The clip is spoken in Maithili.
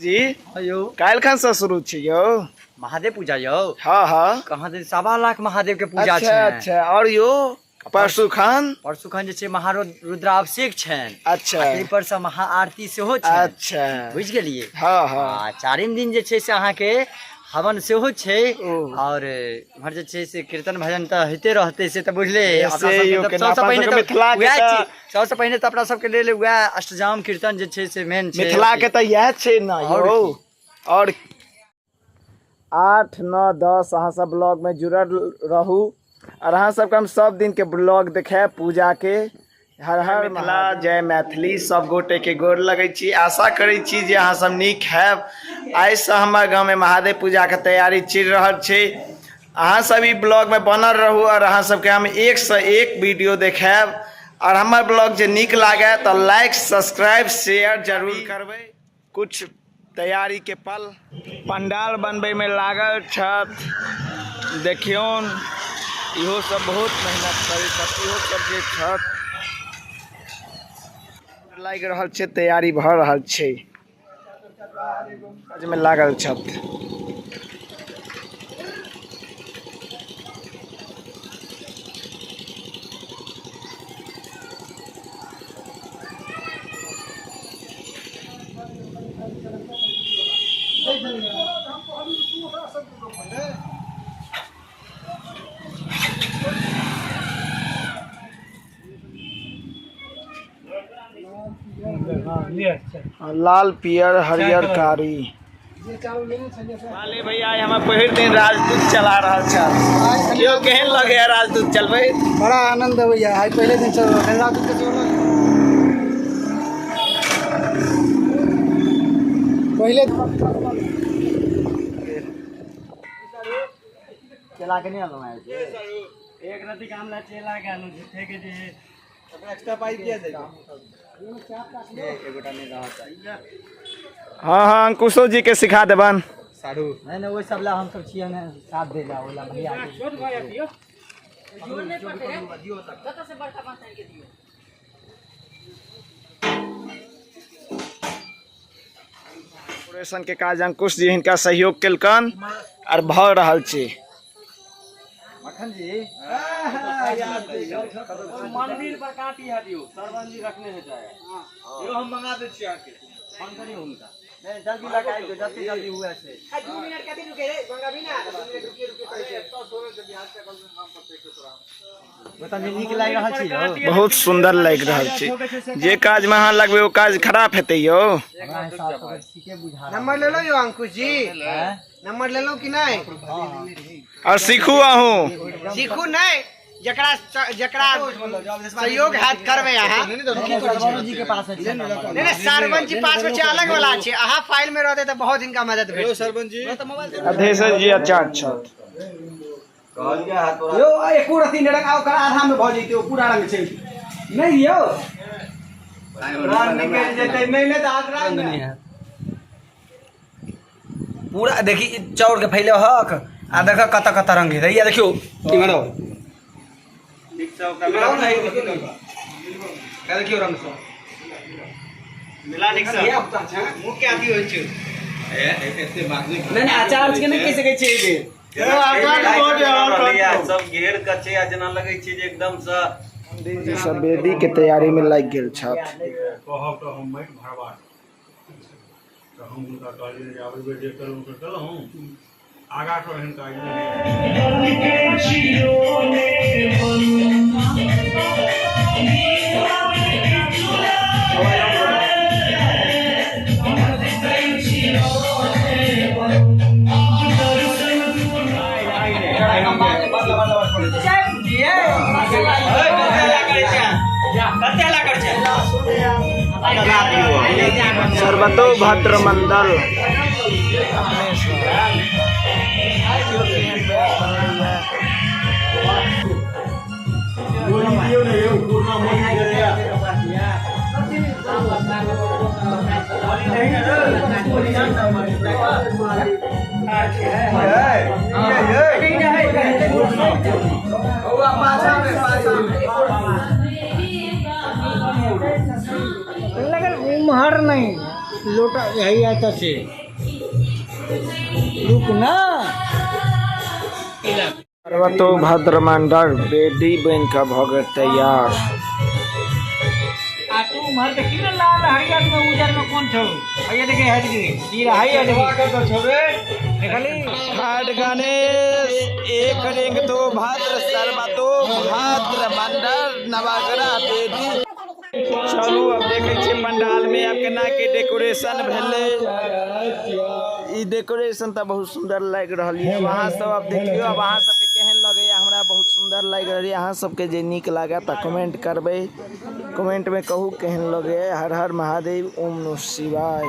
जी। यौ। काल्हि खन से शुरू छै यौ। महादेव पूजा यौ। हाँ हाँ। कहाँ दिन 1.25 लाख महादेव के पूजा अच्छा छै। अच्छा। और यौ परसू खान? परसू खान जे छै महारुद्राभिषेक छनि। अच्छा। ताहि पर से महाआरती सेहो छनि। अच्छा। बुझि गेलियै? हाँ हाँ। आ चारिम दिन जे छै से अहाँके हवन सेहो छै। ओ। और इम्हर जे छै से कीर्तन भजन तऽ होइते रहतै, से तऽ बुझले से अपना सबके यौ तऽ केना सबसँ अपना पहिने सबके तऽ मिथिला के वएह तऽ चीज, सबसँ पहिने तऽ अपना सबके लेल वएह अष्टजाम कीर्तन जे छै से मेन छै। मिथिला के तऽ इएह छै ने और यौ। की? और 8 9 10 अहाँ सब ब्लॉग में जुड़ल रहू और अहाँ सबके हम सब दिन के ब्लॉग देखायब पूजा के। हर हर मिथिला, जय मैथिली। सब गोटे के गोर लगै छी। आशा करै छी जे अहाँ सब नीक हैब। आइसँ हमर गाँवमे महादेव पूजा के तैयारी चलि रहल छै। अहाँ सब ई ब्लॉग में बनल रहू और अहाँ सबके हम एक से एक वीडियो देखायब। और हमर ब्लॉग जे नीक लागे तऽ लाइक सब्सक्राइब शेयर जरूर करबै। कुछ तैयारी के पल पंडाल बनबै में लागल छथि। देखियौन इहो सब बहुत मेहनत करै छथि। इहो सब जे छथि लागि रहल छै, तैयारी भऽ रहल छै, काज में लागल छथि। लाल पियर हरियर कारी। माले भैया आइ हमर पहिल दिन राजदूत चला रहल छल। केओ केहन लगे है राजदूत चलबै? बड़ा आनंद अबैया। आइ पहिले दिन चल रहल राजदूत के चलल। पहिले चला के नहीं आलू एक रति काम ला चला के आलू झूठे के जे एक्स्ट्रा पाई दिया जाए। एगोटा नहीं रहा हाँ हाँ अंकुशो जी के सिखा देबन। सारू नहीं नहीं वही सब ला हम सब छियै ने साथ दे ला ओला भैया के। डेकोरेशन के काज अंकुश जी हिनका सहयोग केलकन और भऽ रहल छै। मक्खन जी मंदिर पर काटी है दियो सरवन जी रखने है जाए यो हम मंगा दै छी अहाँके। फोन करियो हुनका। नहीं जल्दी लगा दियो, जल्दी जल्दी हुआ से। 2 मिनट कथी रुके रे मंगाबी ना। 2 मिनट रुकिए रुकिए कहै छै। बता नीक लागि रहल छै यौ। बहुत सुंदर लागि रहल छै। जे काज में अहाँ लगबै ओ काज खराब हेतै यौ। हमरा हिसाब से ठीके बुझा रहल। नंबर लेलो यौ अंकुश जी? हैं? नंबर लेलो कि नहीं? और सीखू अहूँ। सीखू नहीं, जकरा जकरा सहयोग हैत करबै अहाँ। सरवनो जी के पास है छै नंबर। नहीं नहीं सरवन जी पास में छै, अलग वाला छै। अहाँ फाइल में रहते तऽ बहुत हिनका मदद भेटत। सरवन जी अधेसर जी आचार्य छथि। यौ एको रत्ती नहि रंग, आ ओकर आधा में भऽ जैतै, ओ पूरा रंग छै। नहीं यौ। रंग निकलि जेतै, नहि नहि तऽ आधा रंग नहीं है। पूरा देखी चाउर के फैले हक आ देख कत कत रंग है। या देखियो इमहर आओ। इमहर आओ ना, देखियो ना। देखियो रंग सब। मिला ठीक से। ये होता छै। मुँह के अथी होइ छै। एते बात नहीं। नहीं नहीं अचार के नहीं कहि सकै छियै एहि बेर। सब घेर के छै आ जेना लगै छै जे एकदम से पंडित जी सब वेदी के तैयारी में लागि गेल छथि। कहब तऽ हम माटि भरबा देब। तऽ हम हुनका कहलियनि जे आब एहि बेर जे केलहुँ से केलहुँ, आगाँ सँ एहन काज नहि। सर्वतो भद्र मंडल लेकिन उम्हर नहीं लोटा हैया त से रुक ना। पर्वतो भद्र मंडल बेटी बन कऽ भऽ गेल तैयार। आ तू उम्हर देखी ना, लाल हरियर में उजर में कोन छौ? हैया देखे, हट गेली ई हैया देखी, देखली। घाट गणेश एक रिंग तो भद्र सर्वतो भद्र मंडल नवग्रह बेटी। चलू, अब देखै छियै पंडाल में आब केना के डेकोरेशन भेलै। ई डेकोरेशन तऽ बहुत सुंदर लागि रहल ये। अहाँ सब अब देखियौ, अब अहाँ सबके केहन लगैया। हमरा बहुत सुंदर लागि रहल ये। अहाँ सबके जे नीक लागत तऽ कमेंट करबै, कमेंट में कहू केहन लगैया। हर हर महादेव, ओम नमः शिवाय।